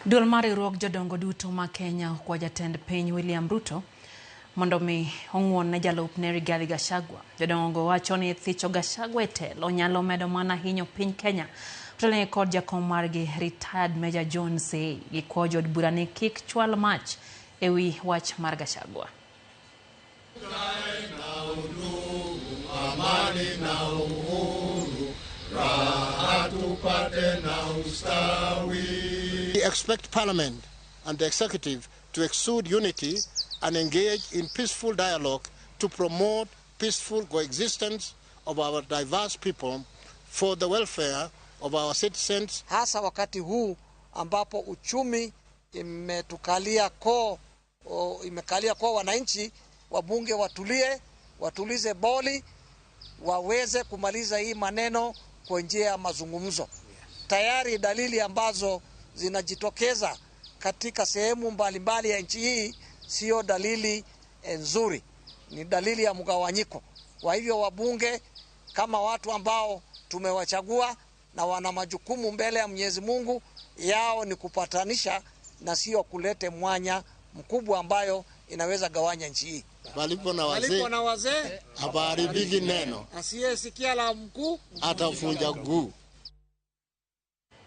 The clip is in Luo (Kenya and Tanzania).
Duol mar riwruog jodongo duto ma Kenya okwa jatend piny William Ruto mondo mi ong'uon ne jalupne Rigathi Gachagua. Jodongo wacho ni thicho Gachagua e telo nyalo medo mana hinyo piny Kenya. Otelnegi kod jakom margi retired Major John Seyi gikwayo jood bura ni kik chwal mach ewi wach mar Gachagua. Amani na uhuru, raha tupate na ustawi. We expect Parliament and the Executive to exude unity and engage in peaceful dialogue to promote peaceful coexistence of our diverse people for the welfare of our citizens. Hasa wakati huu ambapo uchumi imetukalia koo, imekalia koo wananchi, wabunge watulie, watulize boli, waweze kumaliza hii maneno kwa njia ya mazungumzo. Tayari dalili ambazo zinajitokeza katika sehemu mbalimbali ya nchi hii sio dalili nzuri, ni dalili ya mgawanyiko. Kwa hivyo wabunge kama watu ambao tumewachagua na wana majukumu mbele ya Mwenyezi Mungu, yao ni kupatanisha na sio kulete mwanya mkubwa ambayo inaweza gawanya nchi hii. Palipo na wazee, Palipo na wazee hapaharibiki neno, asiyesikia la mkuu atavunja guu.